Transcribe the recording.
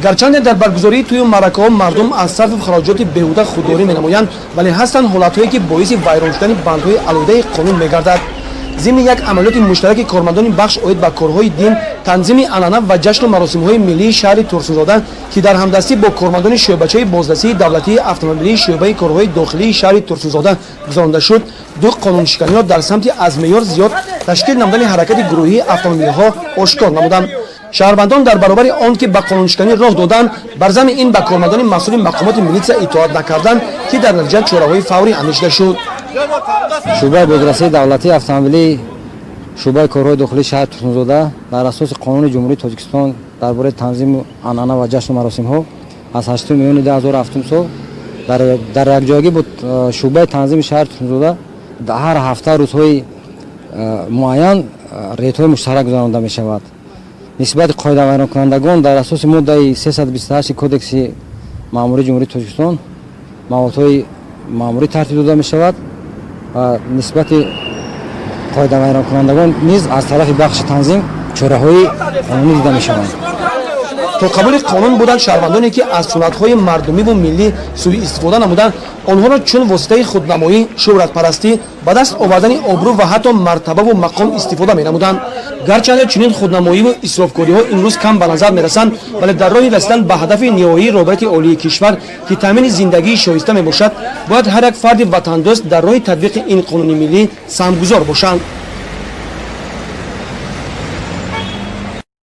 Гарчанде дар баргузории тӯю маъракаҳо мардум аз сарфу хароҷоти беҳуда худдорӣ менамоянд, вале ҳастанд ҳолатҳое, ки боиси вайрон шудани бандҳои алоҳидаи қонун мегардад. Зимни як амалиёти муштараки кормандони бахш оид ба корҳои дин, танзими анъана ва ҷашну маросимҳои миллии шаҳри Турсунзода, ки дар ҳамдастӣ бо кормандони шӯъбачаи бозрасии давлатии автомобилии шӯъбаи корҳои дохилии шаҳри Турсунзода гузаронда шуд, ду қонуншиканиро дар самти аз меъёр зиёд ташкил намудани ҳаракати гурӯҳии автомобилҳо ошкор намуданд. Шаҳрвандон дар баробари он ки ба қонуншиканӣ роҳ доданд, бар замми ин ба кормандони масъули мақомоти милитсия итоат накарданд, ки дар натиҷа чораҳои фаврӣ андешида шуд. Шӯъбаи бозрасии давлатии автомобилии шӯъбаи корҳои дохилии шаҳри Турсунзода дар асоси Қонуни Ҷумҳурии Тоҷикистон дар бораи танзиму анъана ва ҷашну маросимҳо аз 8 июни 2007 сол дар якҷоягӣ бо шӯъбаи танзими шаҳри Турсунзода ҳар ҳафта рӯзҳои муайян рейдҳои муштарак гузаронда мешавад. Нисбати қоидавайронкунандагон дар асоси моддаи 328 Кодекси маъмурии Ҷумҳурии Тоҷикистон маводҳои маъмурӣ тартиб дода мешавад ва нисбати қоидавайронкунандагон низ аз тарафи бахши танзим чораҳои қонунӣ дида мешаванд. То қабули қонун буданд шаҳрвандоне, ки аз суннатҳои мардумиву миллӣ сӯиистифода намуданд, онҳоро чун воситаи худнамоӣ, шӯҳратпарастӣ, ба даст овардани обрӯ ва ҳатто мартабаву мақом истифода менамуданд. Гарчанде чунин худнамоиву исрофкориҳо имрӯз кам ба назар мерасанд, вале дар роҳи расидан ба ҳадафи ниҳоии роҳбарияти олии кишвар, ки таъмини зиндагии шоиста мебошад, бояд ҳар як фарди ватандӯст дар роҳи татбиқи ин қонуни миллӣ саҳмгузор бошанд.